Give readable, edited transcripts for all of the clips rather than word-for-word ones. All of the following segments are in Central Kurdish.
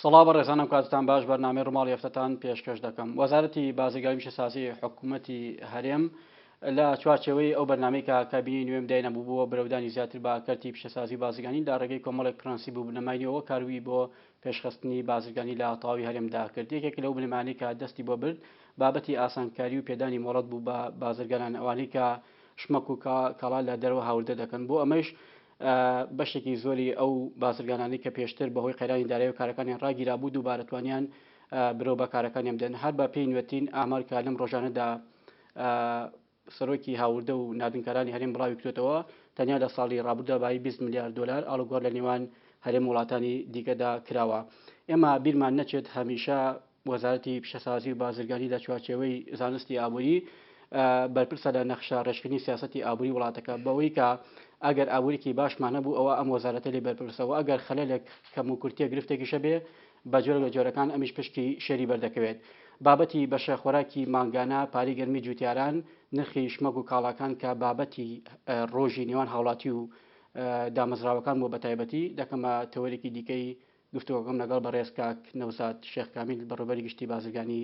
سڵاو بەڕێزان ئەم کاتتان باش بەرنامەی ڕووماڵی هەفتەتان پێشکەش دەکەم وەزارەتی بازرگانی پیشەسازی حکوومەتی هەرێم لە چوارچێوەی ئەو بەرنامەی کە کابینەی نوێم داینابوو بۆ برەودانی زیاتر بە کەرتی پیشەسازی و بازرگانی لە ڕێگەی کۆمەڵێک پرەنسیپ و بنەمای نوێوە کاروی بۆ پێشخستنی بازرگانی لە تەواوی هەرێمدا کرد یەکێک لەو بنەمانەی کە دەستی بۆ برد بابەتی ئاسانکاری و پێدانی مۆڵەت بوو بە بازرگانان ئەوانەی کە شمەک و کاڵا لە دەرەوە هاوردە دەکەن بۆ ئەمەش بەشێکی زۆری ئەو بازرگانانەی کە پێشتر بەهۆی قەیرانی دارایی و کارەکانیان ڕاگیرابوو دووبارە توانیان برەو بە کارەکانیان بدەن هەر بە پێی نوێترین ئامار کە لەم ڕۆژانەدا سەرۆکی هاوردە و ناردنکارانی هەرێم بڵاوی کردوێتەوە تەنیا لە ساڵی ڕابردوودا بایی 20 ملیار دۆلار ئاڵوگۆڕ لە نێوان هەرێم وڵاتانی دیکەدا کراوە ئێمە بیرمان نەچێت هەمیشە وەزارەتی پیشەسازی و بازرگانی لە چوارچێوەی زانستی ئابووری بەرپرسە لە نەخشە ڕێژکردنی سیاسەتی ئابووری وڵاتەکە بەوەی کە ئەگەر ئابووریکی باشمان هەبوو ئەوە ئەم وەزارەتە لێ بەرپرسە و ئەگەر خەلەلێک کەم و کورتیە گرفتێکیشە بێ بە جۆرێک لە جۆرەکان ئەمیش پشکی شێری بەردەکەوێت. بابەتی بەشە خۆراکی مانگانە، پارەی گەرمی جوتیاران، نرخی شمەک و کاڵاکان کە بابەتی ڕۆژی نێوان هاوڵاتی و دامەزراوەکان بووە بەتایبەتی دەکەمە تەوەرێکی دیکەی گفتوگۆکەم لەگەڵ بەڕێز کاک نەوزاد شێخ کامیل بەڕێوبەری گشتی بازرگانی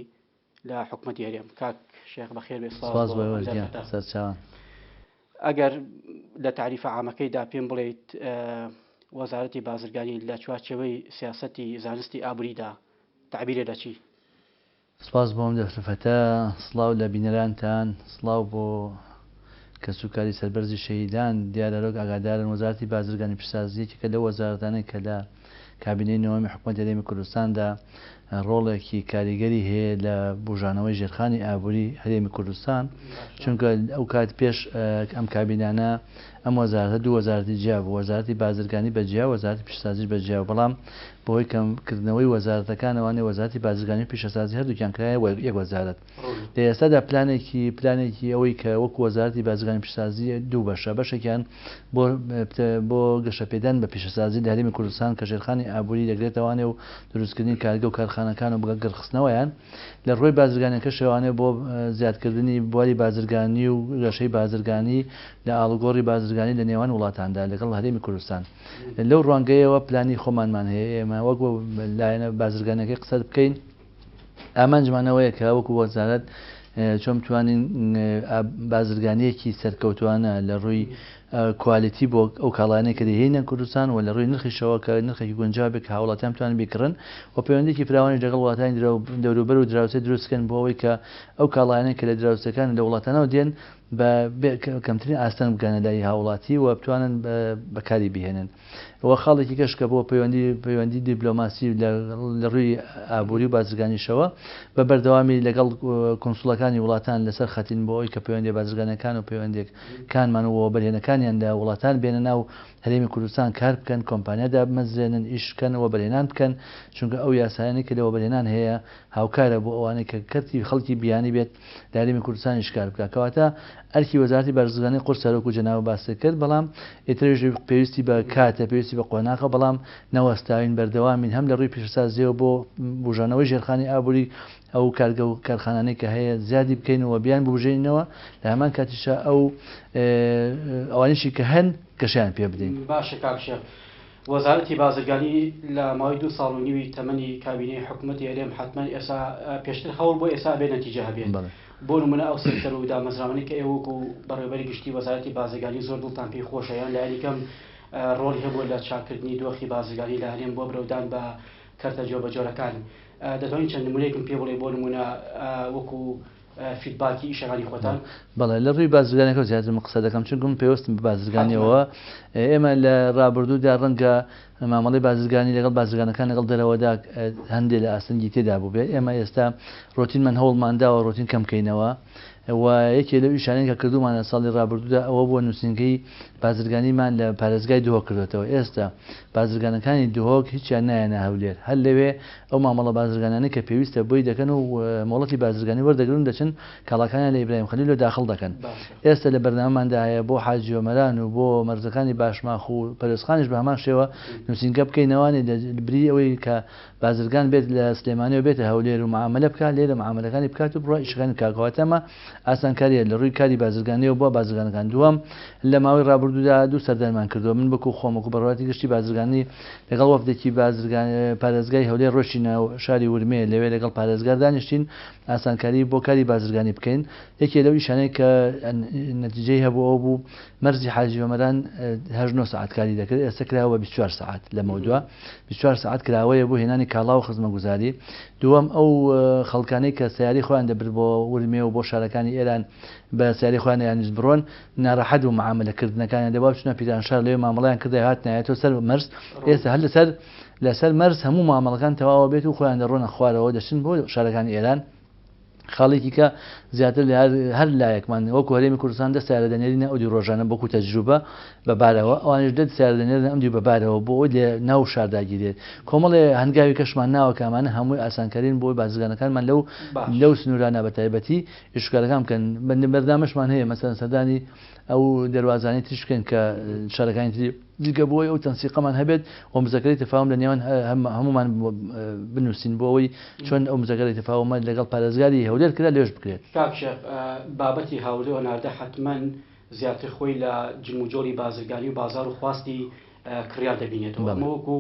لە حکومەتی هەرێم. کاک شێخ بەخێر بێ سڵاو سپاس بۆ بۆ ئەم ئێوەش گیان دەرفەتە. سەرچاوان. ئەگەر لە تاریفە عامەکەیدا پێم بڵێیت وەزارەتی بازرگانی لە چوارچێوەی سیاسەتی زانستی ئابووریدا تەعبیرە لە چی؟ سپاس بۆ ئەم دەرفەتە، سڵاو لە بینەرانتان، سڵاو بۆ کەسوکاری سەربەرزی شەهیدان، دیارە هەروەک ئاگادارن وەزارەتی بازرگانی پیشەسازی یەکێکە لەو وەزارەتانەی کە لە کابینەی نۆیەمی حکومەتی هەرێمی کوردستاندا ڕۆڵێکی کاریگەری هەیە لە بوژانەوەی ژێرخانی ئابووری هەرێمی کوردستان، چونکە ئەو کات پێش ئەم کابینانە ئەم وەزارەتە دوو وەزارەتی جیا بوو، وەزارەتی بازرگانی بە جیا، وەزارەتی پیشەسازیش بە جیا، بەڵام بەهۆی کەم کردنەوەی وەزارەتەکانەوانێ وەزارەتی بازرگانی و پیشەسازی هەردووکیان کرایە یەک وەزارەت. لە ئێستادا پلانێکی پلانێکی ئەوەی کە وەکو وەزارەتی بازرگانی و پیشەسازی دوو بەشە، بەشێکیان بۆ بۆ گەشەپێدان بە پیشەسازی لە هەرێمی کوردستان کە ژێرخانی ئابووری دەگرێتەوانێ و دروستکردنی کارگە و کارخانەکان و بەگەڕخستنەوەیان، لە ڕووی بازرگانیەکەشەوانێ بۆ زیادکردنی بواری بازرگانی و گەشەی بازرگانی لە ئاڵوگۆڕی بازرگانی لە نێوان وڵاتاندا لەگەڵ هەرێمی کوردستان. لەو ڕوانگەیەوە پلانی خۆمانمان هەیە، ئێمە وەک لایەنە بازرگانیەکەی قسە بکەین، ئامانجمان ئەوەیە کە وەکو وەزارەت چۆن بتوانین بازرگانیەکی سەرکەوتوانە لە ڕووی کوالیتی بۆ ئەو کاڵایانەی کە دەیهێنە کوردستان و لە ڕووی نرخیشەوە کە نرخێکی گونجاو بێت کە هاوڵاتیان بتوانن بیکڕن و پەیوەندیەکی فراوانیش لەگەڵ وڵاتانی دەوروبەر و دراوسێ دروست بکەن بۆ ئەوەی کە ئەو کاڵایانەی کە لە دراوسێکان و لە وڵاتانەوە دێن بە کەمترین ئاستەنگ بگەنە لای هاوڵاتی و بتوانن بەکاری بهێنن. و خاڵێکی کەش کە بۆ پەیوەندی پەیوەندی دیبلۆماسی لە ڕووی ئابووری و بازرگانیشەوە بە بەردەوامی لەگەڵ کونسوڵەکانی وڵاتان لەسەر خەتین بۆ ئەوەی کە پەیوەندیە بازرگانیەکان و پەیوەندیەکانمان و وەبەرهێنەکانیان لە وڵاتان بێنە ناو هەرێمی کوردستان کار بکەن کۆمپانیا دابمەزرێنن ئیش بکەن وەبەرهێنان بکەن چونکە ئەو یاسایانەی کە لە وەبەرهێنان هەیە هاوکارە بۆ ئەوانەی کە کەرتی خەڵکی بیانی بێت لە هەرێمی کوردستانیش کار بکات کەواتە ئەرکی وەزارەتی بازرگانی قورسە وەکو جەنابت باست کرد بەڵام ئیتریش پێویستی بە کاتە پێویستی بە قۆناغە بەڵام نەوەستاوین بەردەوامین هەم لە ڕووی پیشەسازیەوە بۆ بوژانەوەی ژێرخانی ئابووری ئەو کارگە و کارخانانەی کە هەیە زیادی بکەین و بیان بوژێنینەوە لە هەمان کاتیشا ئەو ئەوانیشی کە هەن گەشەیان پێ بدەین. باشە کاک شێخ وەزارەتی بازرگانی لە ماوەی دوو ساڵ و نیوی تەمەنی کابینەی حکومەتی هەرێم حەتمەن ئێسا پێشتر هەوڵ بۆ ئێسا ئەبێ نەتیجە هەبێت بۆ نمونە ئەو سێکتەر و دامەزراوانەی کە ئێوە وەکو بەڕێوەبەری گشتی وەزارەتی بازرگانی زۆر دڵتان پێی خۆشە یان لایەنی کەم ڕۆڵی هەبووە لە چاککردنی دۆخی بازرگانی لە هەرێم بۆ برەودان بە کەرتە جۆبەجۆرەکان دەتوانین چەند نمونەیەکم پێ بڵێ بۆ نمونە وەکو feedback ی ئیشەکانی خۆتان؟ بەڵێ لە ڕووی بازرگانیەکەوە زیاتر من قسە دەکەم چونکە من پەیوەستم بە بازرگانیەوە ئێمە لە ڕابردوودا ڕەنگە مامەڵەی بازرگانی لەگەڵ بازرگانەکان لەگەڵ دەرەوەدا هەندێک لە ئاستەنگی تێدا بووبێت ئێمە ئێستا ڕۆتینمان هەوڵمان داوە ڕۆتین کەم کەینەوە و یەکێ لەو ئیشانەی کە کردوومانە ساڵی ڕابردوودا ئەوە بووە نووسینگەی بازرگانیمان لە پارێزگای دهۆک کردۆتەوە ئێستا بازرگانەکانی دهۆک هیچیان نایەنە هەولێر هەر لەوێ ئەو مامەڵە بازرگانیانەی کە پێویستە بۆی دەکەن و مۆڵەتی بازرگانی وەردەگرن و دەچن کاڵاکانیان لە ئیبراهیم خەلیلەوە داخڵ دەکەن. ئێستا لە بەرنامەماندا هەیە بۆ حاجی ئۆمەران و بۆ مەرزەکانی باشماخ و پەروێزخانیش بە هەمان شێوە نووسینگە بکەینەوانی لە بری ئەوەی کە بازرگان بێت لە سلێمانیەوە بێتە هەولێر و معامەلە بکات لێرە معامەلەکانی بکات و بڕوا ئیشەکانی بکات. کەواتە ئەمە ئاسانکارییە لە ڕووی کاری بازرگانییەوە بۆ بازرگانەکان. دووەم، لە ماوەی ڕابردوودا دوو سەردانمان کردووە، من وەکو خۆم وەکو بەڕێوەبەرایەتی گشتی بازرگانی لەگەڵ وەفدێکی بازرگان پارێزگای هەولێر ڕۆیشتینە شاری ورمێ، لەوێ لەگەڵ پارێزگار دانیشتین ئاسانکاری بۆ کاری بازرگانی بکەین. یەکێ لەو ئیشانەی کە نەتیجەی هەبوو ئەوە بوو مەرزی حاجی ئۆمەران هەشت نۆ سەعات کاری دەکرد، ئێستا کراوە بە 24 سەعات، لەمەودوا 24 سەعات کراوەیە بۆ هێنانی کاڵا و خزمەگوزاری. دووەم، ئەو خەڵکانەی کە سەیارەی خۆیان دەبرد بۆ ورمێ و بۆ شارەکانی ئێران بە سەیارەی خۆیان دەیانویست بڕۆن، ناڕەحەت بوو مەعامەلە کردنەکانیان، دەبوا بچنە پیرانشار لەوێ مامەڵەیان کردایە هاتنایەتەوە سەر مەرز، ئێستا هەر لەسەر لەسەر مەرز هەموو مامەڵەکان تەواوە بێت و خۆیان دەڕۆنە خوارەوە دەچن بۆ شارەکانی ئێران. خاڵێکی کە زیاتر لە هەر لایەکمان وەکو هەرێمی کوردستان دە سیارە دەنێرینە ئەودیو ڕۆژانە بۆکو تەجروبە بە بارەوە ئەوانیش دە سیارە دەنێرنە ئەمدیو بە بارەوە بۆ ئەوەی لە ناو شاردا گیرێت کۆمەڵێ هەنگاوی کەشمان ناوە کە ئەمانە هەمووی ئاسانکارین بۆ ئەوەی بازرگانەکانمان لەو لەو سنوورانە بە تایبەتی ئیشوکارەکان بکەن بەرنامەشمان هەیە مەسەلەن سەردانی ئەو دەروازانەی تریش بکەین کە شارەکانی تری جگە بۆی ئەو تەنسیقەمان هەبێت و مزەکەری تەفاوم لە نێوان هەمومان بنووسین بۆ ئەوەی چۆن ئەو مزەکەری تەفاومە لەگەڵ پارێزگاری هەولێر کرا لێش بکرێت. کاک شێخ بابەتی هاوردە و هەناردە حەتمەن زیاتر خۆی لە جموجۆڵی بازرگانی و بازاڕ و خواستی کڕیار دەبینێتەوە، ئەمە وەکو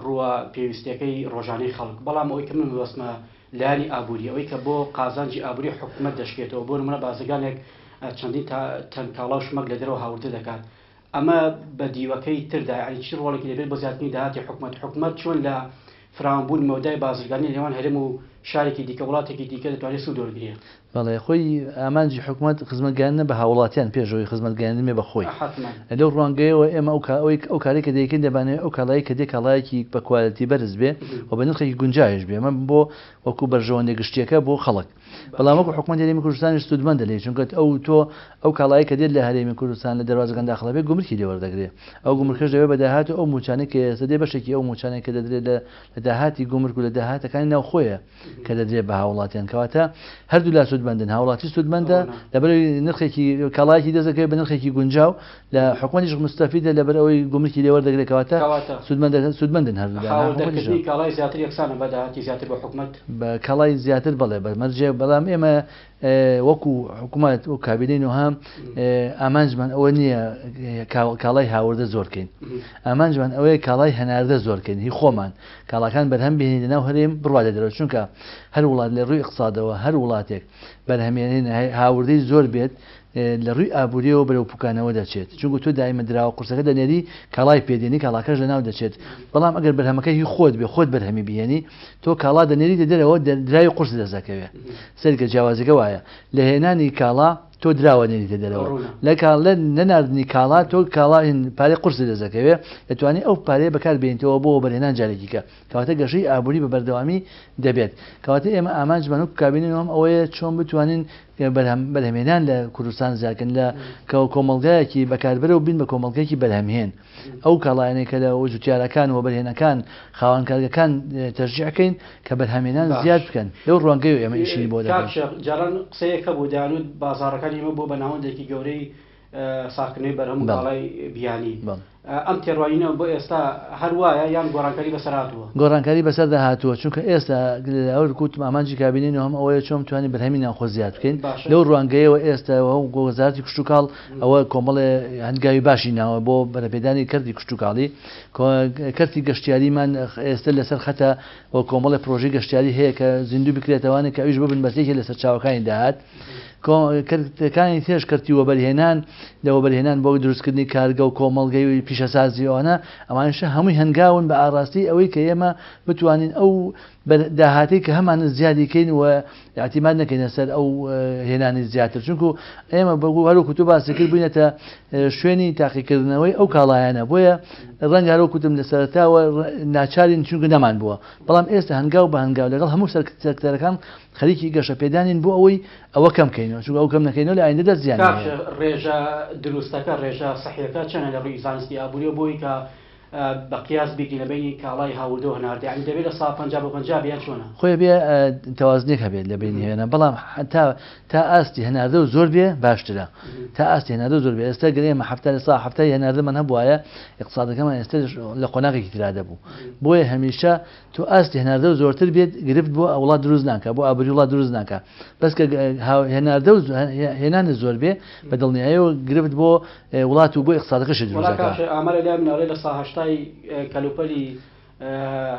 ڕووە پێویستیەکەی ڕۆژانەی خەڵک، بەڵام ئەوەی کە من مەبەستمە لایەنی ئابووری، ئەوەی کە بۆ قازانجی ئابووری حکومەت دەشکێتەوە، بۆ نموونە بازرگانێک چەندین تەن کاڵا و شمەک لە دەرەوە هاوردە دەکات، ئەمە بە دیوەکەی تردا یانی چ ڕۆڵێکی دەبێت بۆ زیادکردنی داهاتی حکومەت؟ حکومەت چۆن لە فراوانبوونی مەودای بازرگانی لە نێوان هەرێم و شارێکی دیکە، وڵاتێکی دیکە دەتوانێت سوود وەرگرێت؟ بەڵێ خۆی ئامانجی حکومەت خزمەت گەیاندنە بە هاوڵاتیان پێش ئەوەی خزمەت گەیاندن بێ بە خۆی. حەتمەن. لەو ڕوانگەیەوە ئێمە ئەو ئەوەی ئەو کارەی کە دەیکەین دەمانەوێ ئەو کاڵایەی کە دێ کاڵایەکی بە کوالێتی بەرز بێ و بە نرخێکی گونجاویش بێ ئەمە بۆ وەکوو بەرژەوەندیە گشتیەکە بۆ خەڵک. بەڵام وەکو حکومەتی هەرێمی کوردستانیش سوودمەندە لێی چونکە ئەو تۆ ئەو کاڵایەی کە دێت لە هەرێمی کوردستان لە دەروازەکان داخڵ ئەبێت گومرکی لێ وەردەگرێ ئەو گومرکەش دەبێت بە داهات و ئەو مووچانەی کە ئێستا دێ بەشێکی ئەو مووچانەی کە دەدرێت لە لە داهاتی گومرک و لە داهاتەکانی ناوخۆیە کە دەدرێت بە هاوڵاتیان کەواتە هەردوو لا سوودمەندن هاوڵاتی سوودمەندە لەبەرئەوەی نرخێکی کاڵایەکی دەست دەکەوێت بە نرخێکی گونجاو لە حکومەتیش موستەفیدە لەبەر ئەوەی گومرکی لێ وەردەگرێت کەواتە کەواتە سوودمەندە سوودمەندن هەردوو لا خاوەن حکومەتیش دەرکردنی کاڵای زیاتر یەکسانە بە داهاتی زیاتر بۆ حکومەت؟ بە کاڵای زیاتر بەڵێ بە مەرجێ بەڵام ئێمە وەکو حکومەت و کابینەی نۆهەم ئامانجمان ئەوە نییە کاڵای هاوردە زۆر کەین ئامانجمان ئەوەیە کاڵای هەناردە زۆر کەین هی خۆمان کاڵاکان بەرهەم بهێنین لەناو هەرێم بڕوا لە دەرەوە چونکە هەر وڵات لە ڕووی ئیقتسادەوە هەر وڵاتێک بەرهەمێنین هاوردەی زۆر بێت لە ڕووی ئابووریەوە بەرەو پوکانەوە دەچێت چونکە تۆ دایمە دراوە قورسەکە دەنێری کاڵای پێدێنی کاڵاکەش لەناو دەچێت بەڵام ئەگەر بەرهەمەکە هی خۆت بێ خۆت بەرهەمی بهێنی تۆ کاڵا دەنێریتە دەرەوە دراوی قورس دەست دەکەوێ سەیرکە جیاوازیەکە وایە لە هێنانی کاڵا تۆ دراوە نێریتە دەرەوە لە کاڵ لە ناردنی کاڵا تۆ کاڵا پارەی قورس دەست دەکەوێ دەتوانی ئەو پارەیە بەکار بێنیتەوە بۆ وەبەرهێنان جارێکی کە کەواتە گەشەی ئابووری بە بەردەوامی دەبێت. کەواتە ئێمە ئامانجمان وەکو کابینەی نۆهەم ئەوەیە چۆن بتوانین بەرهەم بەرهەمهێنان لە کوردستان زیاد کەین لە کۆمەڵگایەکی بەکاربەرەوە بین بە کۆمەڵگەیەکی بەرهەمهێن. ئەو کاڵایانەی کە لە جوتیارەکان وەبەرهێنەکان خاوەن کارگەکان تەشجیع کەین کە بەرهەمهێنان زیاد بکەن. لەو ڕوانگەیەوە ئێمە ئیشی بۆ کاک دەکەین. شێخ جاران قسەیەک هەبوو دەیانوت بازاڕەکانی ئێمە بووە بە ناوەندێکی گەورەی ساغکردنەوەی بەرهەم و کاڵای بیانی. ئەم تێڕوانینە بۆ ئێستا هەر وایە یان گۆڕانکاری بەسەر هاتووە؟ گۆڕانکاری بەسەردا هاتووە، چونکە ئێستا هەر وەک وتم ئامانجی کابینەی نۆهەم ئەوەیە چۆن بتوانین بەرهەمی ناوخۆ زیاد بکەین، لەو ڕوانگەیەوە ئێستا وەزارەتی کشتوکاڵ ئەوە کۆمەڵێ هەنگاوی باشی ناوە بۆ بەرەپێدانی کەرتی کشتوکاڵی، کەرتی گەشتیاریمان ئێستا لەسەر خەتە و کۆمەڵێ پرۆژەی گەشتیاری هەیە کە زیندوو بکرێتەوانێ کە ئەویش ببن بە یەکێ لە سەرچاوەکانی داهات. کەرتەکانی ترش کەرتی وەبەرهێنان لە وەبەرهێنان بۆ دروستکردنی کارگە و کۆمەڵگەی و پیشەسازی ئەوانە ئەوانیشە هەمووی هەنگاون بە ئاڕاستەی ئەوەی کە ئێمە بتوانین ئەو داهاتەی کە هەمانە زیادی کەین و اعتیماد نەکەینە سەر ئەو هێنانی زیاتر چونکو ئێمە بەگو هەروەکو تۆ باسی کرد بووینەتە شوێنی تاقیکردنەوەی ئەو کاڵایانە بۆیە ڕەنگە هەروەکو وتم لە سەرەتاوە ناچارین چونکە نەمان بووە بەڵام ئێستا هەنگاو بە هەنگاو لەگەڵ هەموو سەرکتەرەکان خەریکی گەشەپێدانین بۆ ئەوەی ئەوە کەم کەینەوە چونکە ئەو کەم نەکەینەوە لە ئایندەدا زیانی کاک هەیە. ڕێژە دروستەکە ڕێژە سەحیەکە چەنە لە ڕووی زانستی ئابووریەوە بۆ ئەوەی کە بە قیاس بیگرین لە بەینی کاڵای هاوردە و هەناردە یانی دەبێت 50% بۆ 50 بێ یان چۆنە؟ خۆی بێ تەوازنێک هەبێت لە بەینی هێنا، بەڵام تا ئاستی هەناردە و زۆر بێ باشترە، تا ئاستی هەناردە و زۆر بێ. ئێستا گەر ئێمە 70% هەناردەمان هەبوایە ئیقتسادەکەمان ئێستا لە قۆناغێکی ترا دەبوو. بۆیە هەمیشە تۆ ئاستی هەناردە و زۆرتر بێت گرفت بۆ وڵات دروست ناکا، بۆ ئابووری وڵات دروست ناکا. بەس کە هێناردە و هێنانت زۆر بێ بە دڵنیاییەوە گرفت بۆ وڵات و بۆ ئیقتسادەکەشی دروست وەڵا دەکا. کاک ئامارە لای من ئەڵێ 80% کەلوپەلی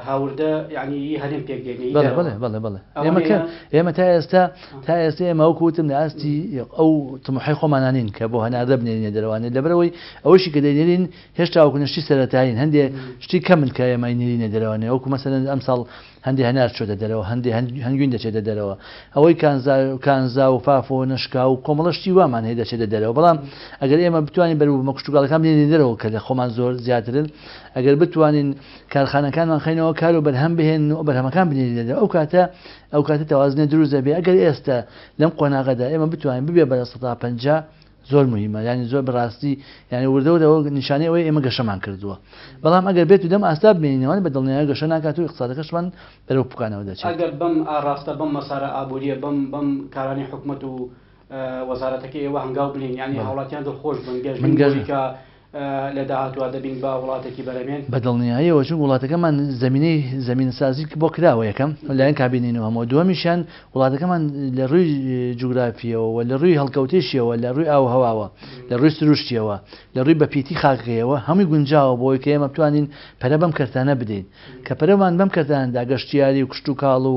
هاوردە یعنی ی هەرێم پێک دێنێ ی بەڵێ دەرەوە. بەڵێ بەڵێ بەڵێ. ئەوانەیە؟ ئێمە کە ئێمە تا ئێستا تا ئێستا ئێمە وەکو وتم لە ئاستی ئەو تموحەی خۆمانا نین کە بۆ هەناردە بنێرینە دەرەوانێ، لەبەرئەوەی ئەوەشی کە دەینێرین هێشتا وەکو شتی سەرەتایین، هەندێ شتی کەمن کە ئێمە ئەینێرینە دەرەوانێ، وەکو مەسەلەن ئەمساڵ هەندێ هەنار چۆتە دەرەوە، هەندێ هەنگوین دەچێتە دەرەوە، ئەوەی کانزا کانزا و فافۆ نەشکا و کۆمەڵە شتی وامان هەیە دەچێتە دەرەوە. بەڵام ئەگەر ئێمە بتوانین بەروبوومە کشتوکاڵەکان بنێرینە دەرەوە کە لە خۆمان زۆر زیاترن، ئەگەر بتوانین کارخانەکانمان خەینەوە کار و بەرهەم بهێنن و بەرهەمەکان بنێرینە دەرەوە، ئەو کاتە ئەو کاتە تەوازنێ دروست دەبێ. ئەگەر ئێستا لەم قۆناغەدا ئێمە بتوانین ببێ بە 50% زۆر مهمە، یعنی زۆر بەڕاستی یعنی وردە وردە وەک نیشانەی ئەوەی ئێمە گەشەمان کردووە. بەڵام ئەگەر بێت و لەم ئاستا بمێنینەوە بە دڵنیایی گەشە ناکات و ئیقتسادەکەشمان بەرەو پوکانەوە دەچێت. ئەگەر بەم ئاڕاستە، بەم مەسارە ئابوورییە، بەم بەم کارانەی حکومەت و وەزارەتەکەی ئێوە هەنگاو بنێن، یعنی هاوڵاتیان دڵخۆش بن، گەشبین بۆی کە لە داهاتووا دەبین بە وڵاتێکی بەرەمێن؟ بە دڵنیاییەوە، چونکە وڵاتەکەمان زەمینەی زەمینەسازی بۆ کراوە یەکەم لەلایەن کابینەی نۆهەمەوە، دووەمیشیان وڵاتەکەمان لە ڕووی جوگرافییەوە و لە ڕووی هەڵکەوتەیشیەوە، لە ڕووی ئاووهەواوە، لە ڕووی سروشتییەوە، لە ڕووی بەپیتی خاکەکەیەوە هەمووی گونجاوە بۆ ئەوەی کە ئێمە بتوانین پەرە بەم کەرتانە بدەین. کە پەرەمان بەم کەرتانە دا، گەشتیاری و کشتوکاڵ و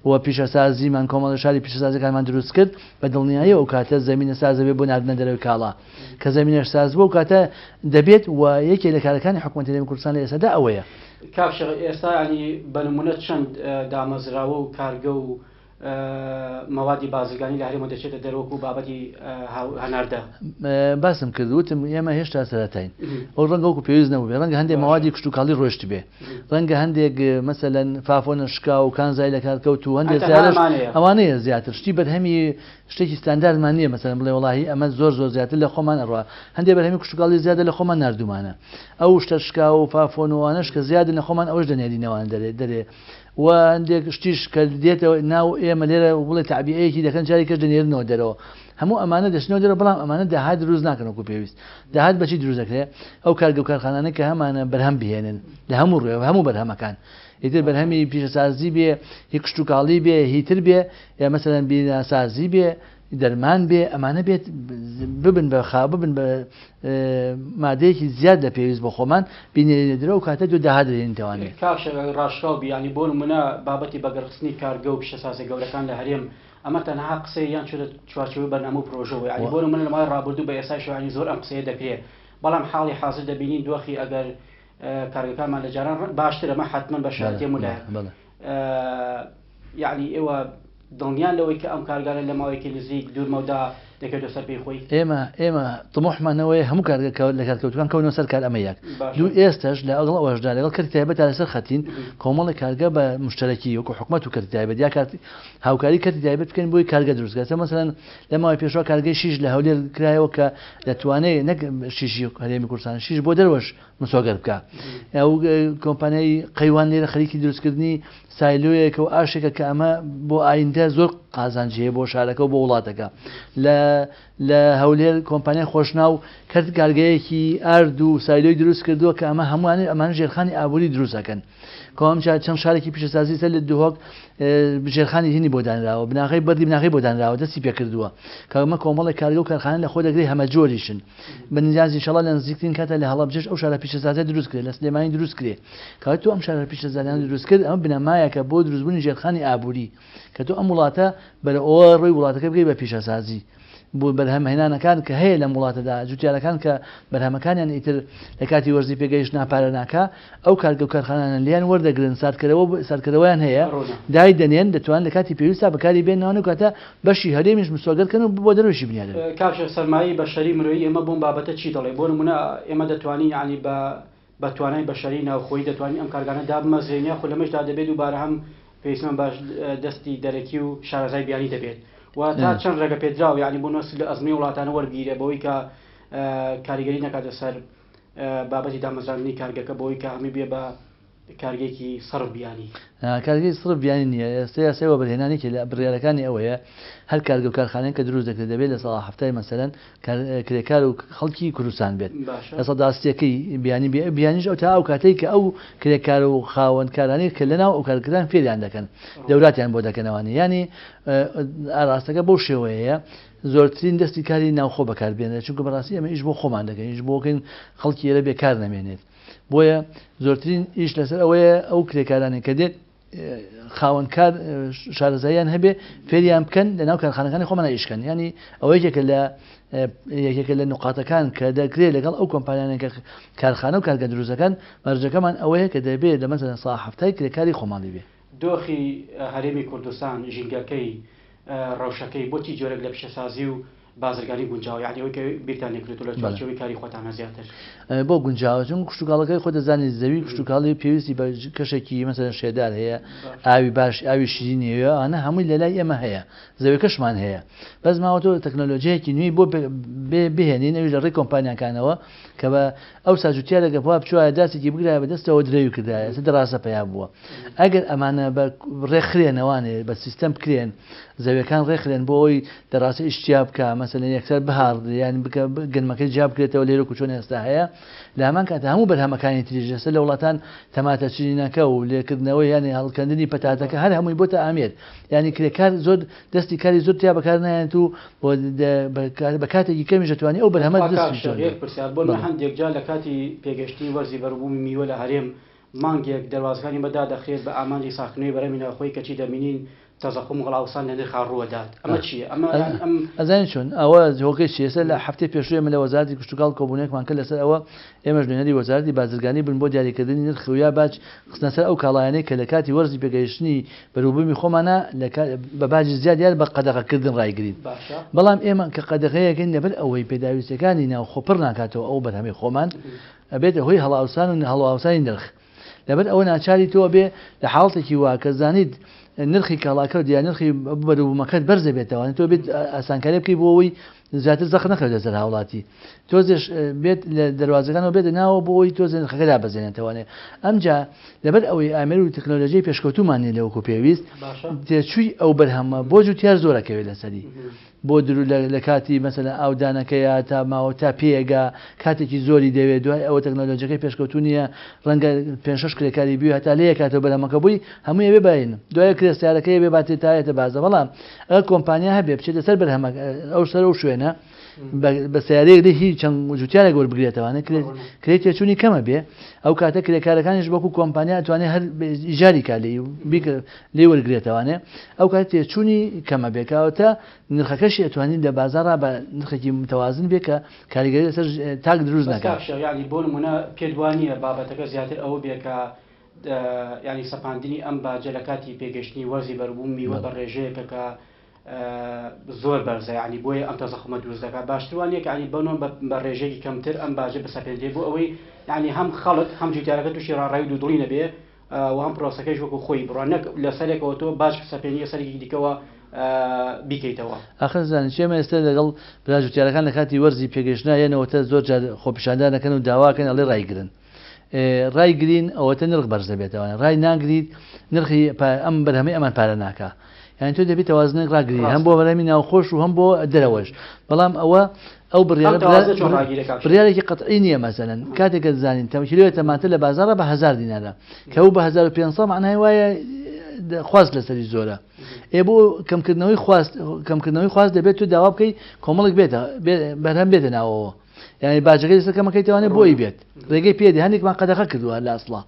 و پیشەسازیمان، کۆمەڵە شاری پیشەسازیەکانمان دروست کرد، بە دڵنیاییەوە ئەو کاتە زەمینە ساز دەبێت بۆ ناردنە دەرەوەی کاڵا. کە زەمینەش ساز بوو ئەو کاتە دەبێت و یەکێ لە کارەکانی حکومەتی هەرێمی کوردستان لە ئێستادا ئەوەیە. کاک شێخ ئێستا یانی بە نموونە چەند دامەزراوە و کارگە و مەوادی بازرگانی لە هەرێمەوە دەچێتە دەر وەکوو بابەتی هەناردە؟ باسم کرد وتم ئێمە هێشتا سەرەتاین، ئەو ڕەنگە وەکوو پێویست نەبووبێ، ڕەنگە هەندێک مەوادی کشتوکاڵی ڕۆیشتبێ، ڕەنگە هەندێک مەسەلەن فافۆنە شکا و کانزای لەکار کەوت و هەندێک زیارش ئەوانەیە زیاتر شتی بەرهەمی شتێکی ستانداردمان نییە مەسەلەن بڵێ وەڵاهی ئەمە زۆر زۆر زیاتر لە خۆمان ئەڕوا، هەندێ بەرهەمی کشتوکاڵی زیادە لە خۆمان ناردوومانە، ئەو شتە شکاو و فافۆن و ئەوانەش کە زیادن لە خۆمان ئەوەش دەنێرینەوە دەرێ دەرێ و هەندێک شتیش کە دێتەوە ناو ئێمە لێرە بڵێ تەعبیئەیەکی دەکەن جاری کەش دەنێرنەوە دەرەوە، هەموو ئەمانە دەچنەوە دەرەوە بەڵام ئەمانە داهات دروست ناکەن وەکو پێویست. داهات بەچی دروست دەکرێ؟ ئەو کارگە و کارخانانەی کە هەمانە بەرهەم بهێنن لە هەموو ڕووێ هەموو بەرهەمەکان ئیتر بەرهەمی پیشەسازی بێ هی کشتوکاڵی بێ هیتر بێ یا مەسەلەن بیناسازی بێ دەرمان بێ ئەمانە بێت ببن بە خا ببن بە مادەیەکی زیاد لە پێویست بۆ خۆمان بینێرینە درەوە ئەو کاتە دوو داهات دەهێنیتەوانێ. کاک شێخ ئەگەر ڕاشکاو بی یانی بۆ نمونە بابەتی بەگەڕخستنی کارگە و پیشەسازە گەورەکان لە هەرێم ئەمە تەنها قسەیە یان چۆتە چوارچێوەی بەرنامە و پرۆژەوە یانی بۆ نمونە لە ماوەی ڕابردوو بە ئێستایشەوە یانی زۆر ئەم قسەیە دەکرێ بەڵام حاڵی حازر دەبینین دۆخی ئەگەر کارگەکانمان لە جاران باشترە مە حەتمەن بە شایەتی هەموو لایەک یەعنی ئێوە دڵنیان لەوەی کە ئەم کارگانە لە ماوەیەکی نزیک دوور مەودا دەکەوێتە سەر پێی خۆی؟ ئێمە ئێمە طموحمان ئەوەیە هەموو کارگە کە لە کارکەوتووەکان کەونەوە سەر کار ئەمە یەک دوو ئێستەش لەگەڵ ئەوەشدا لەگەڵ کەرتی تایبەتا لەسەر خەتین کۆمەڵێک کارگە بە مشتەرەکی وەکو حکومەت و کەرتی تایبەت یا کارتی هاوکاری کەرتی تایبەت بکەین بۆی کارگە دروست کە مەسەلەن لە ماوەی پێشوە کارگەی شیش لە هەولێر کرایەوە کە دەتوانێت نەک شیشی هەرێمی کوردستان شیش بۆ دەرەوەش مسۆگەر بکا. ئەو کۆمپانیای قەیوان لێرە خەریکی دروستکردنی سایلۆیەکە و ئاشێکە کە ئەمە بۆ ئایندە زۆر قازانجی هەیە بۆ شارەکە و بۆ وڵاتەکە. لە لە هەولێر کۆمپانیای خۆشناو کەرت کارگەیەکی ئارد و سایلۆی دروست کردووە کە ئەمە هەمووان ئەمانە ژێرخانی ئابووری دروست ئەکەن. کۆمچا چەند شارێکی پیشەسازی سەر لە دهۆک ژێرخانی هینی بۆ دانراوە، بناغەی بەردی بناغەی بۆ دانراوە دەستی پێکردووە کە ئەمە کۆمەڵێک کارگە و کارخانە لە خۆ دەگرێ هەمەجۆریشن. بە نیاز ئینشەڵا لە نزیکترین کاتا لە هەڵەبجەش ئەو شارە پیشەسازیە دروست کرێ، لە سلێمانی دروست کرێ. کەواتە تۆ ئەم شارە پیشەسازیانە دروست کرد ئەمە بنەمایەکە بۆ دروستبوونی ژێرخانی ئابووری کە تۆ ئەم وڵاتە بەرەو ئەوە ڕۆی وڵاتەکە بکەی بە پیشەسازی. بۆ بەرهەمهێنانەکان کە هەیە لەم وڵاتەدا جوتیارەکان کە بەرهەمەکانیان ئیتر لە کاتی وەرزی پێگەیشتنا پارە ناکا ئەو کارگە و کارخانانە لێیان وەردەگرن ساردکەرەوە ساردکەرەوەیان هەیە دای دەنێن دەتوان لە کاتی پێویستا بەکاری بێننەوە و کاتە بەشی هەرێمیش مسۆگەر کەن و بۆ دەرەوەشی بنێرن. کاک شێخ سەرمایەی بەشەری مرۆیی ئێمە بۆم بابەتە چی دەڵێ؟ بۆ نموونە ئێمە دەتوانین یانی بە بە توانای بەشەری ناوخۆیی دەتوانین ئەم کارگانە دابمەزرێنین یاخود لەمەشدا دەبێت دووبارە هەم پێویستمان بە دەستی دەرەکی و شارەزای بیانی دەبێت و تا چەند ڕێگە پێدراوە یانی بۆ نموونە سوود لە ئەزموونی وڵاتانە وەربگیرێ بەوەی کە کاریگەری نەکاتە سەر. بابەتی دامەزراندنی کارگەکە بۆی کە هەمووی بێ بە کارگەیەکی سەرف بیانی. کارگەی سڕف بیانی نییە، ئێستا یاسای وەبەرهێنان یەکێ لە بڕیارەکانی ئەوەیە هەر کارگە و کارخانەیەک کە دروست دەکرێت دەبێت لە سەدا حەفتای مەسەلەن کرێکار و خەڵکی کوردستان بێت لە سەدا سیەکەی بیانی بێ بیانیش ئەو تا ئەو کاتەی کە ئەو کرێکار و خاوەن کارانەی کە لەناو ئەو کارگەکان فێریان دەکەن دەوراتیان بۆ دەکەنەوانی یانی ئاراستەکە بەو شێوەیەیە زۆرترین دەستی کاری ناوخۆ بەکاربێنرێت چونکە بەڕاستی ئێمە ئیش بۆ خۆمان دەکەین ئیش بۆکەین خەڵکی ئێرە بێکار نەمێنێت بۆیە زۆرترین ئیش لەسەر ئەوەیە ئەو کرێکارانەی کە دێت خاوەن کار شارەزاییان هەبێ فێریان بکەن لە ناو کارخانەکانی خۆمانە ئیشکەن ینی ئەوە یەکێکە لە یەکێکە لە نقاتەکان کە دەکرێت لەگەڵ ئەو کۆمپانیانە کە کارخانە و کارگە دروستەکان مەرجەکەمان ئەوەیە کە دەبێت لە مەسەلەن سا هەفتای کرێکاری خۆماڵی بێ. دۆخی هەرێمی کوردستان، ژینگەکەی، ڕەوشەکەی بۆ چی جۆرێک لە پیشەسازی و بازرگانی گونجاوە یانی ئەوەی کە بیرتان لێکردۆتەوە لە چوارچێوەی کاری خۆتانە زیاتر؟ بۆ گونجاوە چونکە کشتوکاڵەکەی خۆت دەزانی زەوی کشتوکاڵی پێویستی بە کەشێکی مەسەلەن شێدار هەیە ئاوی باش ئاوی شیرینی هەیە ئەوانە هەمووی لە لای ئێمە هەیە زەویەکەشمان هەیە بەس ماوەتەوە تەکنەلۆژیایەکی نوێی بۆ بهێنین ئەویش لە ڕێی کۆمپانیاکانەوە کە بە ئەو ساجوتیارێکە بوا بچوایە داسێکی بگرایە بە دەستەوە درەوی کردایە ئێستا دەڕاسە پەیا بووە ئەگەر ئەمانە بە ڕێکخرێنەوانێ بە سیستەم بکرێن زەویەکان ڕێکخرێن بۆ ئەوەی دەڕاستە ئیش تیا بکا مەسەلەن یەکسەر بهاڕدرێ یان بکە گەنمەکەی جیا بکرێتەوە لێرە کو چۆن ئێستا هەیە لە هەمان کات هەموو بەرهەمەکانی تریش ئێستا لە وڵاتان تەماتە چنینەکە و لێکردنەوەی یانی هەڵکەندنی پەتاتەکە هەر هەمووی بۆتە ئامێر یانی کرێکار زۆر دەستی کاری زۆر تیا بەکار نایەت و بە کاتێکی کەمیش دەتوانی ئەو بەرهەمە خوا دەست کاک شێخ بێ یەک پرسیار بۆ بەڵێ. هەندێک جار لە کاتی پێگەشتنی وەرزی بەروبوومی میوە لە هەرێم مانگێک دەروازەکانی بە دادەخرێت بە ئامانجی ساغکردنەوەی بەرهەمی ناوخۆیی کەچی دەبینین تەزەخوم و هەڵئاوسان لە نرخا ڕووەدات ئەمە چییە؟ ئەمە یان ئەم. ئەزانی چۆن ئەوە هۆکەی چیە ئێستا لە هەفتەی پێشوو ئێمە لە وەزارەتی کشتوکاڵ کۆبوونەوەیەکمان کرد لەسەر ئەوە ئێمەش نوێنەری وەزارەتی بازرگانی بووین بۆ دیاریکردنی نرخ و یا باج خستنە سەر ئەو کاڵایانەی کە لە کاتی وەرزی پێگەیشتنی بەروبوومی خۆمانە لە بە باجی زیاد یان بە قەدەغەکردن ڕایگرین باشە. بەڵام ئێمە کە قەدەغەیەکەین لەبەر ئەوەی پێداویستیەکانی ناوخۆ پڕ ناکاتەوە ئەو بەرهەمەی خۆمان ئەبێتە هۆی هەڵاوسان و هەڵاوسانی نرخ لەبەر ئەوە ناچاری تۆ ئەبێ لە حاڵەتێکی وا کە زانیت نرخی کاڵاکەت یا نرخی بەروبوومەکەت بەرز دەبێتەوە تۆ بێت ئاسانکاری بکەی بۆ ئەوەی زیاتر زەق نەکەوێتە سەر هاوڵاتی تۆزێش بێت لە دەروازەکانەوە بێتە ناوە بۆ ئەوەی تۆزێ نرخەکە دابەزێنێتەوانێ ئەمجا لەبەر ئەوەی ئامێر و تەکنۆلۆژیای پێشکەوتوومان نیە لەوەکو پێویست تێچووی ئەو بەرهەمە بۆ جوتیار زۆرەکەوێت لەسەری بۆ درو لە کاتی مەسەلەن ئاودانەکەیا تا ماوە تا پێیەگا کاتێکی زۆری دەوێت دوای ئەوە تەکنەلۆجیەکەی پێشکەوتوو نییە ڕەنگە پێنج شەش کرێکاری بوێ هەتا لێیەکاتەوە بەرهەمەکە بۆی هەمووی ئەبێ باین دوای کرێ سیارەکەی ئەبێ باتێ تا یەتە بازە بەڵام ئەگەر کۆمپانیا هەبێ بچێتە سەر بەرهەمە ئەو سەر ئەو شوێنە بە سیارەیەک لێ هی چەند جوتیارێک وەربگرێتەوانێ کرێ تێچوونی کەمە بێ ئەو کاتە کرێکارەکانیش وەکو کۆمپانیا ئەتوانێ هەر ئیجاری کا لێی لێی وەرگرێتەوانێ ئەو کات تێچوونی کەمە بێ کەواتە نرخەکەشی ئەتوانین لە بازاڕا بە نرخێکی متوازن بێ کە کاریگەری لەسەر تاک دروست بەس نەکا. کاک شێخ یانی بۆ نموونە پێت وا نییە بابەتەکە زیاتر ئەوە بێ کە یانی سەپاندنی ئەم باجە لە کاتی پێگەشتنی وەرزی بەروبووم میوە بە ڕێژەیەکە کە زۆر بەرزە یانی بۆیە ئەم تەزەخومە دروست دەکات باشتر وا نییە کە یانی بەنۆ بە ڕێژەیەکی کەمتر ئەم باجە بسەپێندرێ بۆ ئەوەی یانی هەم خەڵک هەم جوتیارەکە تووشی ڕاڕایی و دوودڵی نەبێ و هەم پرۆسەکەیش وەکو خۆی بڕوا نەک لەسەرێکەوە تۆ باج بسەپێنی لەسەرێکی دیکەوە بیکەیتەوە. ئاخر زانی چی ئێمە ئێستا لەگەڵ برا جوتیارەکان لە کاتی وەرزی پێگەیشتنا یەنەوە تە زۆر جار خۆپیشاندان ئەکەن و داوا ئەکەن ئەڵێ ڕایگرن ڕایگرین ئەوەتە نرخ بەرز دەبێتەوە ڕای ناگریت نرخی ئەم بەرهەمەی ئەمان پارە ناکا یانی تۆ دەبێت تەوازنێک ڕاگری هەم بۆ بەرهەمی ناوخۆش و هەم بۆ دەرەوەش بەڵام ئەوە ئەو بڕیارە بڕیارێکی قەتعی نییە مەسەلەن کاتێک کە دەزانین تەم کیلۆی تەماتە لە بازاڕە بە 1000 دینارە کە ئەو بە 1500 معنای وایە خواست لەسەری زۆرە ئێ بۆ کەمکردنەوەی خواست کەمکردنەوەی خواست دەبێت تو داوا بکەی کۆمەڵێک بێتە بەرهەم بێتە ناوەوە یعنی باجەکەی لەسەر کەمەکەیتوانێت بۆی بێت ڕێگەی پێدی هەندێکمان قەدەغە کردووە لە ئەسڵا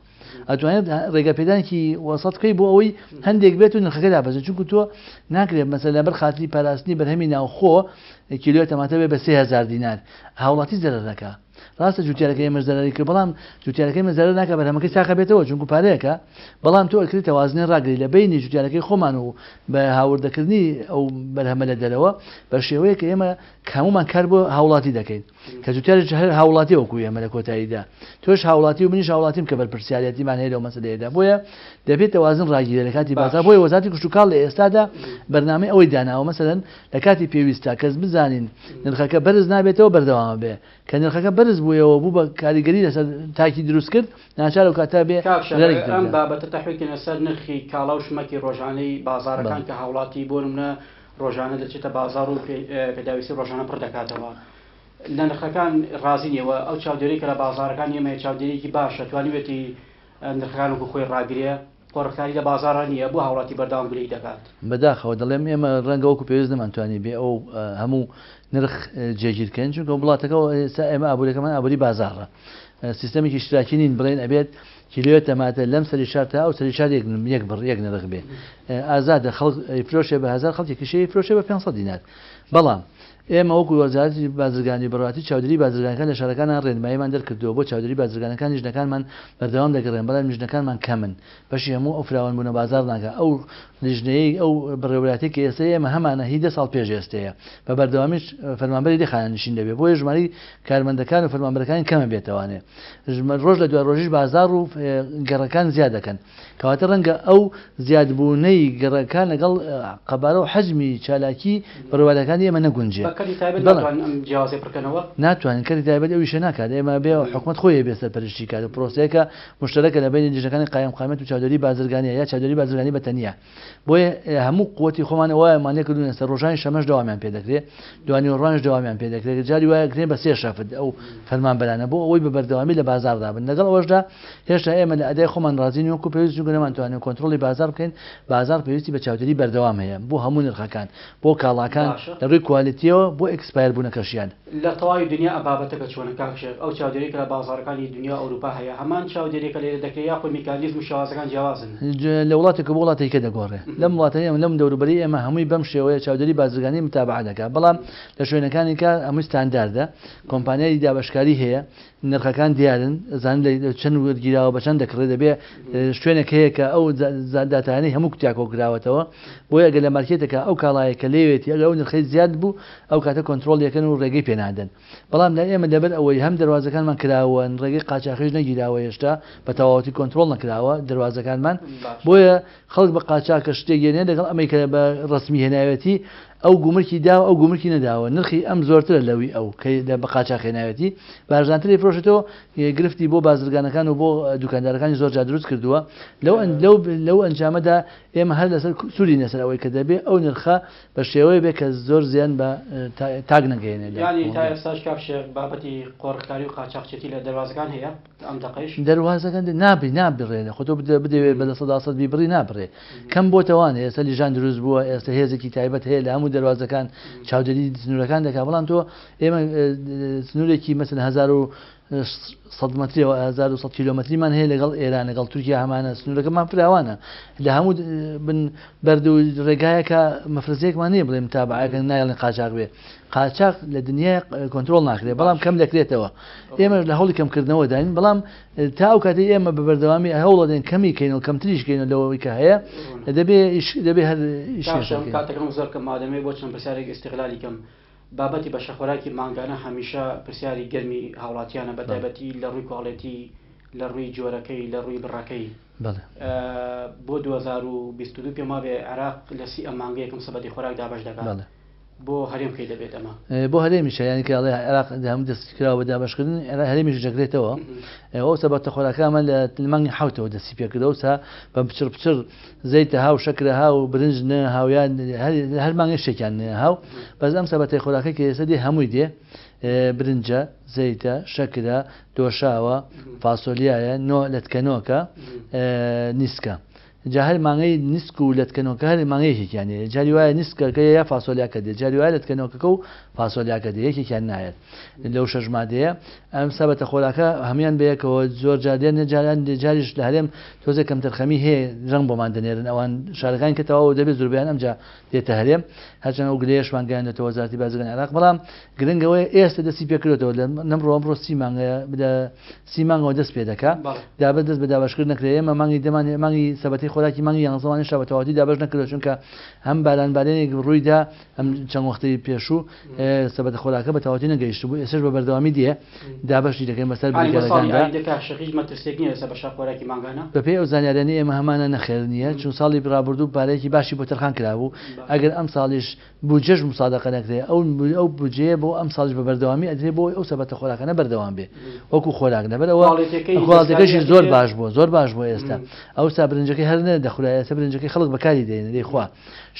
ئەتوانێت ڕێگە پێدانێکی وەسەت بکەی بۆ ئەوەی هەندێک بێت و نرخەکە دابەزێت چونکو تۆ ناکرێت مەسەلەن لەبەر خاتری پاراستنی بەرهەمی ناوخۆ کیلۆی تەماتە بێ بە 3000 دینار هاوڵاتی زەرەر دەکا ڕاستە جوتیارەکە ئێمەش زەرەری کرد بەڵام جوتیارەکەی ئێمە زەرەر ناکا بەرهەمەکەی ساخە بێتەوە چونکو پارەیەکە بەڵام تۆ ئەکرێت تەوازنێ ڕاگری لە بەینی جوتیارەکەی خۆمان و بە هاوردەکردنی ئەو بەرهەمە لە دەرەوە بە شێوەیە کە ئێمە هەموومان کار بۆ هاوڵاتی دەکەین کە جوتیاریش هەر هاوڵاتیە وەکو ئێمە لە کۆتاییدا تۆش هاوڵاتی و منیش هاوڵاتیم کە بەرپرسیارەتیمان هەیە لەو مەسەلەیەدا بۆیە دەبێت تەوازن ڕاگیرێت لە کاتی بازاڕ بۆیە وەزارەتی کشتوکاڵ لە ئێستادا بەرنامەی ئەوەی داناوە مەسەلەن لە کاتی پێویستدا کەس بزانین نرخەکە بەرز نابێتەوە بەردەوامە بێ. کە نرخەکە بەرز بوویەوە بوو بە کاریگەری لەسەر تاکی دروست کرد ناچار ئەو کاتە بێ کاک شەڕ بڕیارێکی تر ئەم بدات. بابەتە تەحویل کەینە سەر نرخی کاڵا و شمەکی ڕۆژانەی بازاڕەکان بەڵێ. کە هاوڵاتی بۆ نمونە ڕۆژانە دەچێتە بازاڕ و پێداویستی ڕۆژانە پڕ دەکاتەوە لە نرخەکان ڕازی نیە و ئەو چاودێری کە لە بازاڕەکان ئێمە هەیە چاودێریەکی باشە توانیوێتی نرخەکان وەکو خۆی ڕاگرێ قۆرخکاری لە بازاڕا نیە بۆ هاوڵاتی بەردەوام گلەیی دەکات؟ بەداخەوە دەڵێم ئێمە ڕەنگە وەکو پێویست نەمانتوانیبێ ئەو هەموو نرخ جێگیر کەین چونکە وڵاتەکە ئێستا ئێمە ئابووریەکەمان ئابووری بازاڕە سیستەمێکی ئیشتراکی نین بڵێن ئەبێت کیلۆیە تەماتە لەم سەری شار تا ئەو سەری شار یەک یەک بڕ یەک نرخ بێ ئازادە خەڵک فرۆشێ بە هەزار خەڵکێکیش فرۆشێ بە 500 دینار بەڵام ئێمە وەکو وەزارەتی بازرگانی بەڕێوەبەرایەتی چاودێری بازرگانەکان لە شارەکانا ڕێنماییمان دەرکردووە بۆ چاودێری بازرگانەکان لیژنەکانمان بەردەوام دەگەڕێن بەڵام لیژنەکانمان کەمن بەشی هەموو ئەو فراوانبوونە بازاڕ ناکا ئەو لیژنەیەی ئەو بەڕێوەبەرایەتیەی کە ئێستە ئێمە هەمانە هی دە ساڵ پێش ئێستەیە بە بەردەوامیش فەرمانبەری لێ خانەنشین دەبێ بۆیە ژمارەی کارمەندەکان و فەرمانبەرەکانی کەمە بێتەوانێ ڕۆژ لە دوای ڕۆژیش بازاڕ و گەڕەکان زیاد دەکەن کەواتە ڕەنگە ئەو زیادبوونەی گەڕەکان لەگەڵ قەبارە و حەجمی چالاکی بڕوارەکانی ئێمە نەگونجێ. بە کەرتی تایبەت بەڵێ. ناتوانن ئەم جیاوازیە پڕکەنەوە؟ ناتوانین، کەرتی تایبەت ئەو ئیشە ناکات، ئێمە ئەبێ حکومەت خۆی ئەبێ سەرپەرشتی کات و پرۆسەیەکە موشتەرەکە لە بەینی لیژنەکانی قایمقامیەت و چاودێری بازرگانیە یا چاودێری بازرگانی بە تەنیا. بۆیە هەموو قوتی خۆمان ئەوەمان لێ کردوون ئێستا ڕۆژانی شەمەش دەوامیان پێ دەکرێ، دوانیوەڕوانیش دەوامیان پێ دەکرێت، جاری وایە ئەکرێن بە سێ شەفت ئەو فەرمانبەرانە بۆ ئەوەی بە بەردەوامی لە بازاڕدا بن. لەگەڵ ئەوەشدا هێشتا ئێمە لە ئەدای خۆمان ڕازی نین وەکو پێویست چونکە نەمانتوانیوە کۆنترۆڵی بازاڕ بکەین، بازاڕ پێویستی بە چاودێری بەردەوام هەیە بۆ هەموو نرخەکان، بۆ کاڵاکان لە ڕووی کوالیتییەوە بۆ expire بوونەکەشیان. لە تەواوی دنیا ئەم بابەتەکە چۆنە کاک شێخ؟ ئەو چاودێریە کە لە بازاڕەکانی دنیا و ئەوروپا هەیە هەمان چاودێریە کە لێرە دەکرێت یاخود میکانیزم و شێوازەکان جیاوازن؟ لە وڵاتێکەوە بۆ وڵاتێکی کە دەگۆڕێ. لەم وڵاتەی ئێمە لەم دەوروبەرەی ئێمە هەمووی بەم شێوەیە چاودێری بازرگانی متابەعە دەکات بەڵام لە شوێنەکانی کە هەمووی ستانداردە کۆمپانیای دابەشکاری هەیە نرخەکان دیارن زانن لە چەند وەرگیراوە بە چەند دەکڕێت دەبێ شوێنێک هەیە کە ئەو داتایانەی هەموو تیا کۆکراوەتەوە بۆیە ئەگەر لە مارکێتێکا ئەو کاڵایە کە لێوێتی ئەگەر ئەو نرخەی زیاد بوو ئەو کاتە کۆنترۆڵی ئەکەن و ڕێگەی پێ نادەن بەڵام لای ئێمە لەبەر ئەوەی هەم دەروازەکانمان کراوەن ڕێگەی قاچاخیش نەگیراوە هێشتا بە تەواوەتی کۆنترۆڵ نەکراوە دەروازەکانمان بۆیە خەڵک بە قاچاخ کە شتێک یەنێ لەگەڵ ئەمەی کە بە ڕەسمی هێناوێتی ئەو گومرکی داوە ئەو گومرکی نەداوە نرخی ئەم زۆرترە لەوی ئەو کە بە قاچاخ هێناوێتی بە هەرزانتر ئەیفرۆشێتەوە گرفتی بۆ بازرگانەکان و بۆ دوکاندارەکانی زۆر جار دروست کردووە لەو لەو لەو ئەنجامەدا ئێمە هەر لەسەر سوورین لەسەر ئەوەی کە دەبێ ئەو نرخە بە شێوەیە بێ کە زۆر زیان بە تاک نەگەیەنێ لە یانی تا کۆمەڵگا. ئێستاش کاک شێخ بابەتی قۆرخکاری و قاچاخچێتی لە دەروازەکان هەیە؟ ئەم دەقەیش؟ دەروازەکان نابی نابڕێ خۆ تۆ بدەوێ بە 100% بیبڕی نابڕێ کەم بۆتەوانێ ئێستا لیژان دروست بووە ئێستا هێزێکی تایبەت هەیە لە هەموو دەروازەکان چاودێری سنوورەکان دەکات بەڵام تۆ ئێمە سنوورێکی مەسەلەن 1100 مەتریەوە 1100 کیلۆمەتریمان هەیە لەگەڵ ئێران لەگەڵ تورکیا هەمانە سنوورەکەمان فراوانە لە هەموو بن بەرد و ڕێگایەکە مەفرەزەیەکمان نییە بڵێ متابعەکە نایڵێن قاچاق بێ قاچاق لە دنیای کۆنترۆڵ ناکرێت بەڵام کەم دەکرێتەوە ئێمە لە هەوڵی کەمکردنەوەداین بەڵام تا ئەو کاتەی ئێمە بە بەردەوامی هەوڵەدەین کەمی کەین و کەمتریش کەین لەوەی کە هەیە دەبێ دەبێ هەر ئیش کاتەکەم زۆر کەم مادەمێ بۆ چەند پرسیارێک ئیستغلالی کەم بابەتی بەشەخۆراکی مانگانە هەمیشە پرسیاری گەرمی هاوڵاتیانە بە تایبەتی لە ڕووی کواڵێتی لە ڕووی جۆرەکەی لە ڕووی بڕەکەی بۆ 2022 پێم وابێ عێراق لە سی ئەم مانگە یەکەم سەبەتی خۆراک دابەش دەکات بۆ هەرێم کەی دەبێت ئەمە؟ بۆ هەرێمیشە یانی کە ئەڵێ عێراق هەموو دەستی کراوە بە دابەشکردن هەرێمیش دەگرێتەوە ئەو سەبەتە خۆراکە ئەمە لە مانگی حەوتەوە دەستی پێکردەوە سا بە پچڕ پچڕ زەیتە ها و شەکرە ها و برنج نە هاویان هەر مانگێک شتێکیان نە هاو بەس ئەم سەبەتەی خۆراکە کە ئێستا دێ هەمووی دێ برنجە زەیتە شەکرە دۆشاوە فاسۆلیایە نۆ لەتکەنۆکە نیسکە جا هەر مانگەی نیسک و لەتکەنۆکە هەر مانگە یەکێکیان دێ جاری وایە نیسکەکە یا فاسۆلیاکە دێ جاری وایە لەتکەنۆکەکە و فاسۆلیاکە دێ یەکێکیان نایەت لەو شەش مادەیە ئەم سەبەتە خۆراکە هەموان بەیەکەوە زۆر جار دێن جاران جاریش لە هەرێم تۆزێک کەمتەرخەمی هەیە رەنگ بۆمان دەنێرن ئەوان شارەکان کە تەواو دەبێت زۆربەیان ئەمجا دێتە هەرێم هەرچەند ئەو گلەیەشمان گەیاندێتەوە وەزارەتی بازرگانی عێراق بەڵام گرنگ ئەوەیە ئێستا دەستی پێکردۆتەوە لە نەمڕۆ ئەمڕۆ سی مانگە لە سی مانگەوە دەست پێ دەکا دابە دەست بە دابەشکردن نەکرێ ئێمە مانگی دەمان مانگی سەبەتەی خۆراکی مانگی یانزەمان هێشتا بە تەواوەتی دابەش نەکردووە، چونکە هەم بارانبارینێک ڕوویدا ئەم چەند وەختەی پێشوو سەبەتە خۆراکە بە تەواوەتی نەگەیشتبوو، ئێستاش بە بەردەوامی دێ دابەشی دەکەین بەسەر ئایا بۆ ساڵی بریکارەکاندا. ئایندە کاک شێخ هیچ مەترسیەک نییە لەسەر بەشە خۆراکی مانگانە؟ بەپێی ئەو زانیاریانەی ئێمە هەمانە نەخێر نییە، چون ساڵی ڕابردوو پارەیەکی باشی بۆ تەرخان کرابوو، ئەگەر ئەمساڵیش بودجەش موسادەقە نەکرێ ئەو ئەو بودجەیە بۆ ئەمساڵیش بە بەردەوامی ئەدرێ بۆ ئەوەی ئەو سەبەتە خۆراکانە بەردەوام بێ وەکو خۆراک لەبەر ئەوە کواڵێتیەکەی کواڵتەکەشی دەستکاری زۆر ئەکرێ؟ باش بووە زۆر باش بووە ئێستا ئەوسا برنجەکەی هەر نە دەخورا ئێستا برنجەکەی خەڵک بەکاری دێنێ دەیخوا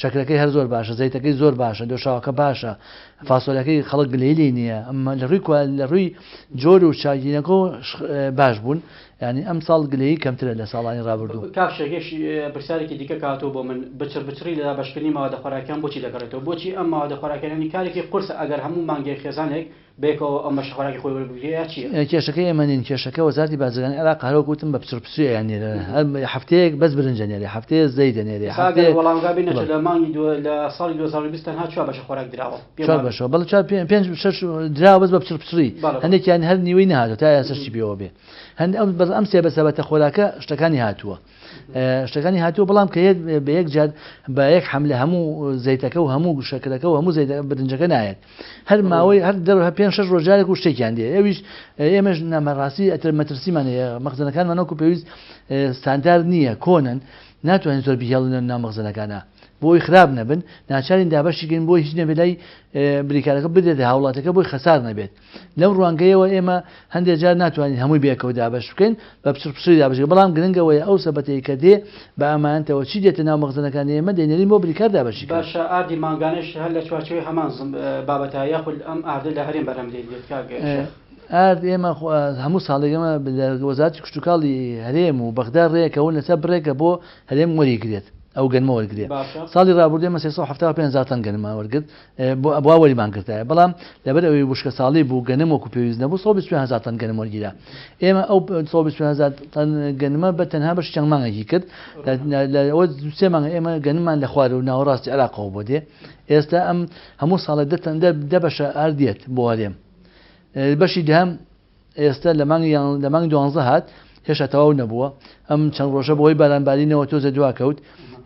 شەکرەکەی هەر زۆر باشە زەیتەکەی زۆر باشە دۆشاوەکە باشە فاسۆلیاکەی خەڵک گلەیی لێی نییە ئەمە لە ڕووی کوا لە ڕووی جۆر و چاکینەکە باش بوون یانی ئەمساڵ گلەیی کەمترە لە ساڵانی ڕابردوو. کاک شێخ یەک پرسیارێکی دیکە کە هاتووە بۆ من، بچڕ بچڕی لە دابەشکردنی مەوادە خۆراکیان بۆچی دەگەڕێتەوە؟ بۆچی ئەم مەوادە خۆراکیانە یانی کارێکی قورسە ئەگەر هەموو مانگێک خێزانێک بەیەکەوە ئەم بەشە خۆراکی خۆی وەربگرێ یا چییە؟ کێشەکەی ئێمە نین، کێشەکە وەزارەتی بازرگانی عێراق هەر وەک وتم بە پچڕ پچڕی ئەیاننێرێ، هەر هەفتەیەک بەس برنج ئەنێرێ، هەفتەیە زەیت ئەنێرێ، ئێستا ئەگەر هەفتەیە وەڵامگا بێ بەڵێ. نەچێت لە مانگی دوو لە ساڵی 2020 تەنها چوار بەشە خۆراک دراوە پێم چوار وابێ. بەشەوە بەڵێ چوار پێ پێنج شەش دراوە بەس بە پچڕ پچڕی، بەڵێ بەڵێ. هەندێکیان هەر نیوەی نەهاتووە تا ئێستاش چی پێوە بێ. هەند ئەم بەس ئەم سێ بەسەبەتە خۆراکە شتەکانی هاتووە شتەکانی هاتووە بەڵام کە یەت بە یەک جار بە یەک حملە هەموو زەیتەکە و هەموو شەکرەکە و هەموو زەیتە برنجەکە نایەت هەر ماوەی هەر دەر هەر پێنج شەش ڕۆژ جارێک و شتێکیان دێ ئەویش ئێمەش نامەڕاستی ئەتر مەترسیمان هەیە مەخزنەکانمان وەکو پێویست ستاندارد نییە کۆنن ناتوانین زۆر بیهێڵن لە ناو مەخزنەکانە بۆی خراپ نەبن ناچارین دابەشی کەین بۆی هیچ نەبێت لای بریکارەکە بدرێتە هاوڵاتەکە بۆی خەسار نەبێت لەو ڕوانگەیەوە ئێمە هەندێک جار ناتوانین هەمووی بەیەکەوە دابەش بکەین، بە پچڕپچڕی دابەش بکەین، بەڵام گرنگ ئەوەیە ئەو سەبەتەی کە دێ بە ئامانەتەوە چی دێتە ناو مەخزەنەکانی ئێمە دەینێرین بۆ بریکار دابەشی کات. باشە ئاردی مانگانەش هەر لە چوارچێوەی هەمان بابەتە یاخود ئەم ئاردە لە هەرێم بەرهەم دێنرێت کاک شێخ؟ ئارد ئێمە هەموو ساڵێک ئێمە لە وەزارەتی کشتوکاڵی هەرێم و بەغدا ڕێکەون لەسەر بڕێکە بۆ هەرێم وەریگرێت ئەو گەنمە وەرگرێ. باشە. ساڵی ڕابردوو ئێمە 375 هەزار تەن گەنممان وەرگرت، بۆ ئەبوا وەریمان گرتایە بەڵام لەبەر ئەوەی وشکە ساڵی بوو گەنم وەکو پێویست نەبوو 125 هەزار تەن گەنم وەرگیرا ئێمە ئەو 125 هەزار تەن گەنمە بە تەنها بەشی چەند مانگێکی کرد لە ئەوە سێ مانگ ئێمە گەنممان لە خوار و ناوەڕاستی عێراقەوە بۆ دێ ئێستا ئەم هەموو ساڵە دە تەن دە بەشە ئارد دێت بۆ هەرێم بەشی دەهەم ئێستا لە مانگی یان لە مانگی دوانزە هات هێشتا تەواو نەبووە ئەم چەند ڕۆژە بەهۆی بارانبارینەوە تۆزێ دواکەوت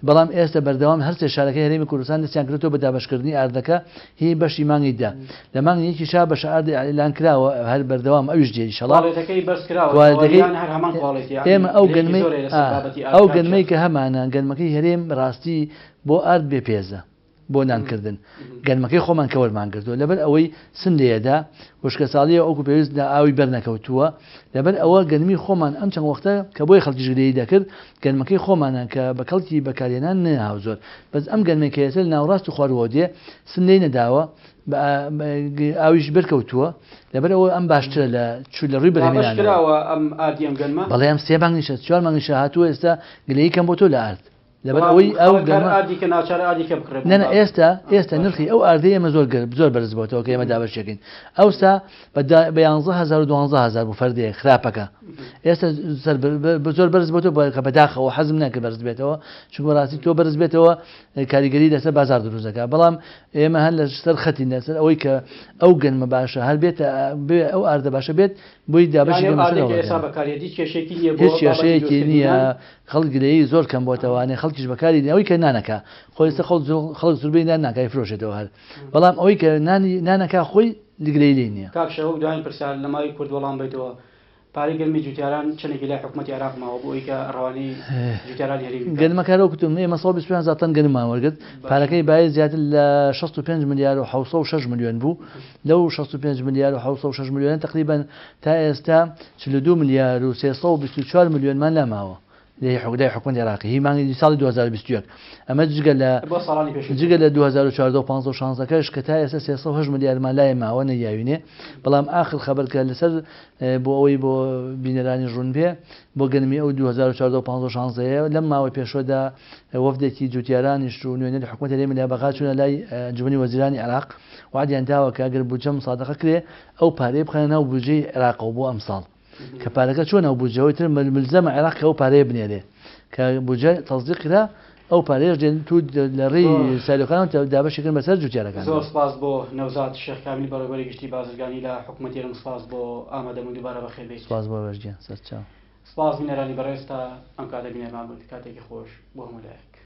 بەڵام ئێستا بەردەوام هەرسێ شارەکەی هەرێمی کوردستان دەستیان کردووە بە دابەشکردنی ئاردەکە هی بەشی مانگی دە لە مانگی یەکی شا بەشە ئاردی ئیعلان کراوە هەر بەردەوام ئەویش دێ ئیشەڵا کواڵێتەکەی بەرز کراوەتەوە کوالێتەکەی یان هەر هەمان کواڵێتی یانی ئێمە ئەو گلەیەکی گەنمەی زۆر هەیە لەسەر بابەتی ئارد ئەو کاک گەنمەی شێخ. کە هەمانە گەنمەکەی هەرێم ڕاستی بۆ ئارد بێ پێزە بۆ نان کردن گەنمەکەی خۆمان کە وەرمان گرتووە لەبەر ئەوەی سن لێدا وشکەساڵیە ئەوکو پێویست لە ئاوی بەر نەکەوتووە لەبەر ئەوە گەنمی خۆمان ئەم چەند وەختە کە بۆی خەڵکیش گلەیی دەکرد گەنمەکەی خۆمانە کە بە کەڵکی بەکارهێنان نەهاو زۆر بەس ئەم گەنمەی کە ئێستا لە ناوەڕاست و خوارووەوە دێ سن لێی نەداوە ئاویش بەرکەوتووە لەبەر ئەوە ئەم باشترە لە چوو لە ڕووی دابەش بەرهەمهێنانەوە. کراوە ئەم ئاردی ئەم گەنمە؟ بەڵێ ئەم سێ مانگیشە چوار مانگیشە هاتووە ئێستا گلەیی کەم بۆ تۆ لە ئارد. لەبەر بەڵام ئەوەی ئەو خەڵک هەر گەنمە ئاردی کە ناچارە ئاردی کە بکڕێ بۆ نەنا باش ئێستا ئێستا باشە نرخی ئەو ئاردەی ئێمە زۆر گەر زۆر بەرز بۆتەوە کە ئێمە دابەشێکین ئەوسا بە دا بە 11 هەزار و 12 هەزار بوو فەردەیەک خراپەکە ئێستا سەر زۆر بەرز بۆتەوە بە کە بەداخەوە حەزم ناکرد بەرز بێتەوە چونکە بەڕاستی تۆ بەرز بێتەوە کاریگەری لەسەر بازار دروست دەکات بەڵام ئێمە هەر لەسەر خەتین لەسەر ئەوەی کە ئەو گەنمە باشە هەر بێتە بێ ئەو ئاردە باشە بێت بۆی دابەشی یانی ئەو کەن بەسەر ئاردەی کە ئێستا هاوڵاتیانە. بەکاریەت هیچ کێشەیەکی نییە بۆ هیچ بابەتی کێشەیەکی دروستکردنی نییە نان؟ خەڵک گلەیی زۆر کەم بۆتەوانێ خەڵکیش بەکاری دێنێ ئەوەی کە نانەکا خۆ ئێستا خەڵک خەڵک زوربەی نان ناکا ئەیفرۆشێتەوە هەر بەڵام ئەوەی کە نانی نانەکا خۆی گلەیی لێی نییە. کاک شێخ وەک دوایین پرسیار لە ماوەی کورت وەڵام بەیتەوە پارەی گەنمی جوتیاران چەنێکی لای حکومەتی عێراق ماوە بۆ ئەوەی کە ڕەوانەی جوتیارانی هەرێمی بکات؟ گەنمەکە هەر وەک وتم ئێمە 125 هەزار تەن گەنممان وەرگرت باشە. پارەکەی بایی زیاتر لە 65 ملیار و 706 ملیۆن بوو لەو 65 ملیار و 706 ملیۆنە تەقریبەن تا ئێستا 42 ملیار و 324 ملیۆنمان لا ماوە لای حکومەتی عێراقی هی مانگی ساڵی 2021 ئەمە جگە لە بۆ ساڵانی پێشووتر. جگە لە 2014 و 15 و 16 کەش کە تا ئێستا 308 ملیارمان لای ماوە نەیاوینێ بەڵام ئاخر خەبەر کە لەسەر بۆ ئەوەی بۆ بینەرانی ڕوون بێ بۆ گەنمی ئەو 2014 و 15 و 16 یە لەم ماوەی پێشوەدا وەفدێکی جوتیارانیش و نوێنەری حکومەتی هەرێمی لە بەغا چوونە لای ئەنجومەنی وەزیرانی عێراق وعدیان داوە کە ئەگەر بودجە مسادەقە کرێ ئەو پارەیە بخەنە ناو بودجەی عێراقەوە بۆ ئەمساڵ کە پارەکە چووە ناو بودجەوەی تر ملزەمە عێراق کە ئەو پارەیە بنێرێ کە بودجە تەسدیق کرا ئەو پارەیەش دێن تو لە ڕێی زۆر سایلۆکانەوە دابەشی کردن بەسەر جوتیارەکاندا. زۆر سپاس بۆ نەوزاد شێخ کامیل بەڕێوبەری گشتی بازرگانی لە حکومەتی هەرێم سپاس بۆ ئامادەبوون دووبارە بەخێر بێیت. سپاس بۆ ئێوەش گیان سەرچاو. سپاس بینەرانی بەڕێز تا ئەم کاتە بینەرمان بوون کاتێکی خۆش بۆ هەموو لایەک.